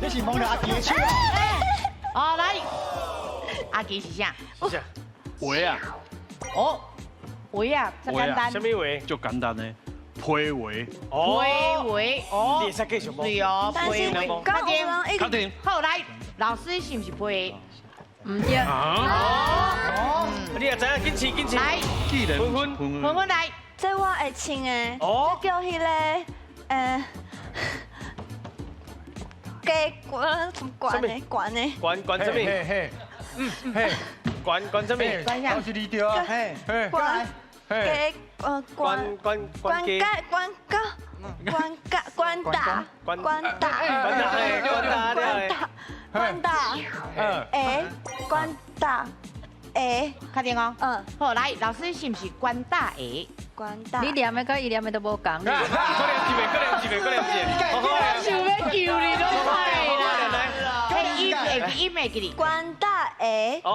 你是摸著阿基的手啊？哦，來，阿基是啥？是啥？話啊，哦，話啊，這簡單。啥物話？足簡單的，批話。哦，批話，哦，你會使繼續摸。對哦，但是批話。剛有人確定。好，來，老師是毋是批？毋對。啊？你也知影，緊試緊試。來，既然芬芬芬芬來。這我會唱的，哦，這叫彼個雞關什麼關的關的？關關什麼？嘿嘿，嘿，關關什麼？關啥？都是你對啊，嘿，關雞關關關關雞關關關關大關大關大關大關大關大，哎，關大哎，確定哦。嗯，好，來，老師是毋是關大下？關大。你念的佮伊念的都無仝。過念一遍，過念一遍，過念一遍。我想欲救你攏歹啦。音會記，音會記哩。關大下。哦。